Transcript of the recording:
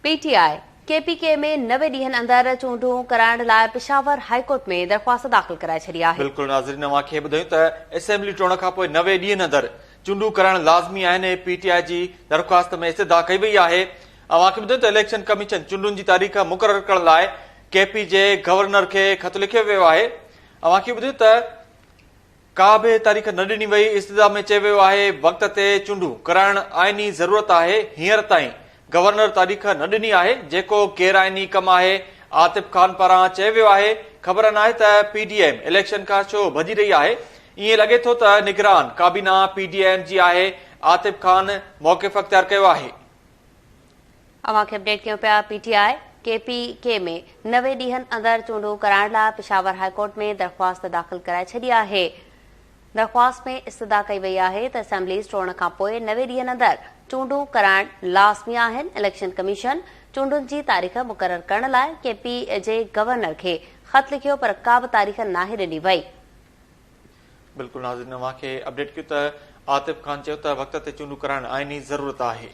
P T I K P K ۾ 90 ڏينهن اندر چونڊون ڪرائڻ لاء پشاور هائي ڪورٽ ۾ درخواست داخل ڪرائي ڇڏي آهي. بلڪل ناظرين اوهان کي ٻڌايون ته اسيمبلي ٽوڙڻ کانپوء 90 ڏينهن اندر چونڊون ڪرائڻ لازمي آهن ۽ پي ٽي آء جي درخواست ۾ استدعا ڪئي وئي آهي. اوهان کي ٻڌايون ته اليڪشن ڪميشن چونڊن جي تاريخ مقرر ڪرڻ لاء ڪي پي جي گورنر کي خط لکيو ويو آهي. اوهان کي ٻڌايون ته ڪا به تاريخ نه ڏني وئي، استدعا ۾ چيو ويو آهي وقت تي چونڊون ڪرائڻ آئيني ضرورت آهي، هينئر تائين گورنر تاريخ نه ڏني آهي، جيڪو غير آئيني ڪم آهي، عاطف خان پاران چيو ويو آهي خبر ناهي ته پي ڊي ايم اليڪشن کان ڇو ڀڄي رهي آهي، ائين لڳي ٿو ته نگران ڪابينا پي ڊي ايم جي آهي، عاطف خان موقف اختيار ڪيو آهي. اوهان کي اپڊيٽ ڪيون پيا P T I K P K ۾ 90 ڏينهن اندر چونڊون ڪرائڻ لاء پشاور هاء ڪورٽ ۾ درخواست داخل ڪرائي ڇڏي آهي. درخواست ۾ استدعا ڪئي وئي آهي ته اسيمبليز ٽوڙڻ کانپوء 90 ڏينهن اندر چونڊون ڪرائڻ لازمي آهن، اليڪشن ڪميشن چونڊن جي تاريخ مقرر ڪرڻ لاء ڪي پي جي گورنر کي خط لکيو پر ڪا به تاريخ ناهي ڏني وئي. بلڪل ناظرين اوهان کي اپڊيٽ ڪيون ته عاطف خان چيو ته وقت تي چونڊون ڪرائڻ آئيني ضرورت آهي.